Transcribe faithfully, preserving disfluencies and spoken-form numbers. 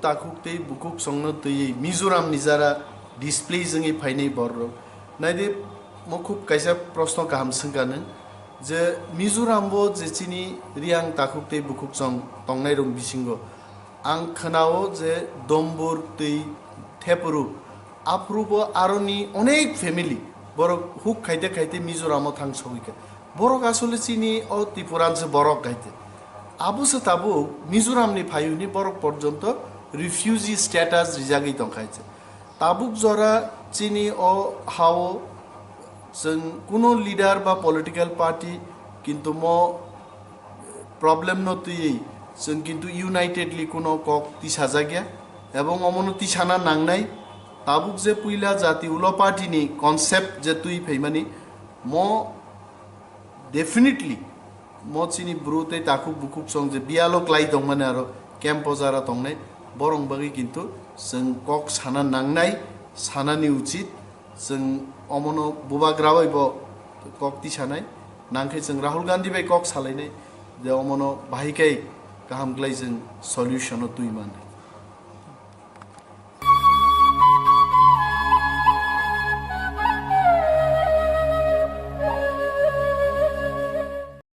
takhuk tei bukhuk songno twiwi Mizoram ni jara display jengwi phainai borok. Naidi, mo khub kaisa proshno kaham swngkha nwng je Mizoram bo je chini Riang takhuk tei bukhuk song tongnai rok bisingo ang khwnao je Dombur tei Thepuru aphuru bo aroni onek family borok huk khaite khaite Mizoram o thang sogwi kha. Borok asole chini o Tipuran se borok khaite. Abo se tabuk Mizoram ni phai hwnwi borok porjonto refugee status rijagwi tongkha se. Tabuk jora chini o hao chwng kuno leader ba political party kintu mo problem no twiwi chwng kintu unitedly kuno kok tisajakya ebong omono tisana nangnai. Tabuk je puila jati ulo party ni concept je twi phaimani mo definitely mo chini bru tei takhuk bukhuk song je biyalo klai tongmani aro camp o jara tongnai borok bagwi kintu chwng kok sana nangnai, sanani uchit. Chwng omono bubagra bai bo kok tisanai nangkhe chwng Rahul Gandhi bai kok salainai je omono bahai khe kaham khlai chwng solution o twi manai.